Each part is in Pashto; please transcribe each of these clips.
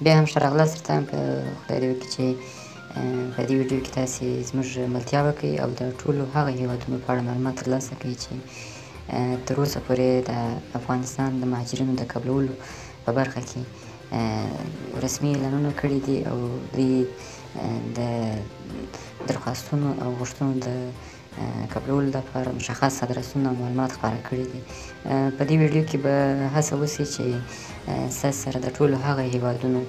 بیا هم ښه راغلاست درته وایم. په خدای دې وکړي چې په دې ویډیو کې تاسې زموږ ملتیا وکړئ او د ټولو هغه هیوادونو په اړه معلومات ترلاسه کړئ چې تر اوسه پورې د افغانستان د مهاجرینو د قبلولو په برخه کې رسمي اعلانونه کړي دي او دوی د درخواستونو او غوښتنو د قبلولو لپاره مشخص ادرسونه او معلومات خپاره کړي دي. په دې ویډیو کې به هڅه وسي چې ستاسو سره د ټولو هغه هیوادونو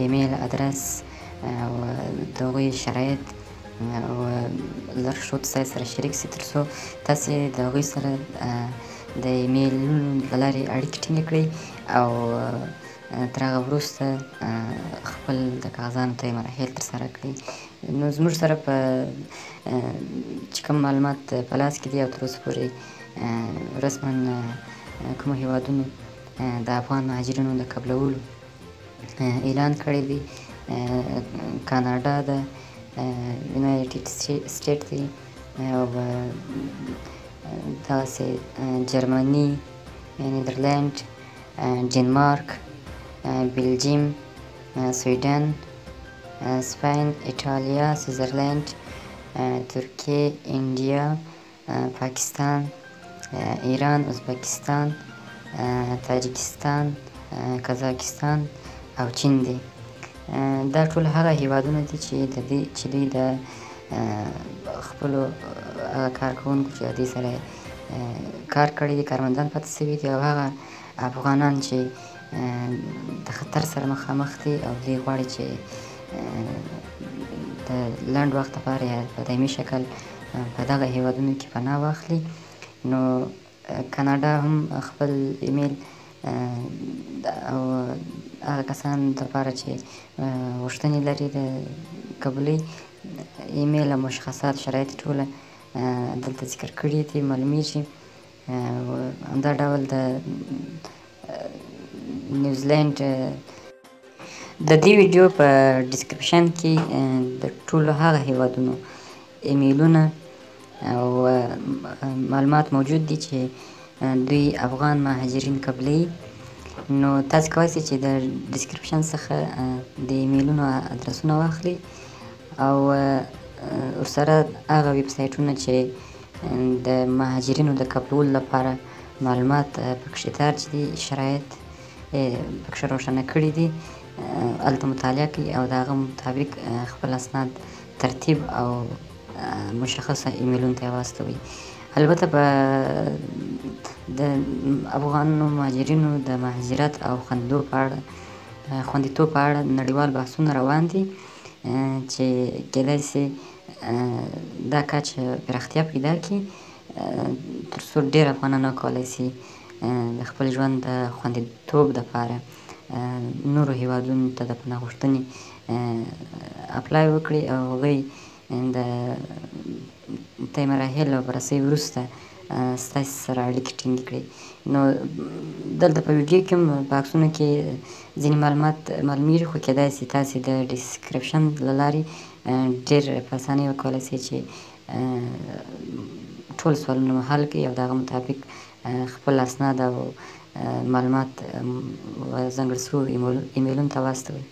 ایمیل ادرس او د هغوی شرایط او لارښود ستاسو سره شریک سي، تر څو تاسې د هغوی سره د ایمیلونو له لارې اړیکې ټینګې کړئ او تر هغه وروسته خپل د کاغذانو طی مراحل ترسره کړئ. نو زموږ سره په چې کوم معلومات په لاس کې دي او تر اوسه پورې رسما کومو هیوادونو د افغان مهاجرینو د قبلولو اعلان کړی دی، کاناډا ده، یونایټډ سټیټ دی او دغسې جرمني، نیدرلینډ، ډنمارک، بلجیم، سویډن، سپین، ایټالیا، سویټزرلینډ، ترکیه، انډیا، پاکستان، ایران، ازبکستان، تاجکستان، قزاقستان او چین دی. دا ټول هغه هیوادونه دي چې د دې چې دوی د خپلو هغه کارکوونکو چې دوی سره کار کړی دي، کارمندان پاتې سوي دي او هغه افغانان چې د خطر سره مخامخ دي او دوی غواړي چې د لنډ وخت لپاره یا په دایمي شکل په دغه هیوادونو کې پناه واخلي. نو کاناډا هم خپل ایمیل او هغه کسان لپاره چې غوښتنې لري د قبولۍ ایمیل او مشخصات شرایط ټوله دلته ذکر کړي دي، معلومیږي. همدا ډول د نیوزلینډ د دې ویډیو په description کې د ټولو هغه هیوادونو ایمیلونه او معلومات موجود دي چې دوی افغان مهاجرین قبلوي. نو تاسو کولی شئ چې د description څخه د ایمیلونو ادرسونه واخلئ او ورسره هغه ویب سایټونه چې د مهاجرینو د قبلولو لپاره معلومات پکښې درج دي، شرایط پکښې روښانه کړي دي، هلته مطالعه کړئ او د هغه مطابق خپل اسناد ترتیب او مشخصه ایمیلونو ته یې واستوئ. البته په د افغانو مهاجرینو د مهاجرت او خوندیتوب په اړه نړیوال بحثونه روان دي چې کیدای سي دا کچه پراختیا پیدا کړي، تر څو ډېر افغانان وکولای سي د خپل ژوند د خوندیتوب دپاره نورو هیوادونو ته د پناه غوښتنې apply وکړي او هغوی د طی مراحل او بررسۍ وروسته ستاسې سره اړیکې ټینګې کړي. نو دلته په ویډیو کې هم په عکسونو کې ځینې معلومات معلومیږي، خو کیدای سي تاسې د description له لارې ډېر په اسانۍ وکولای سئ چې ټول سوالونه مو حل کړئ او د هغه مطابق خپل اسناد او معلومات ځانګړي سوو ایمیلونو ته واستوئ.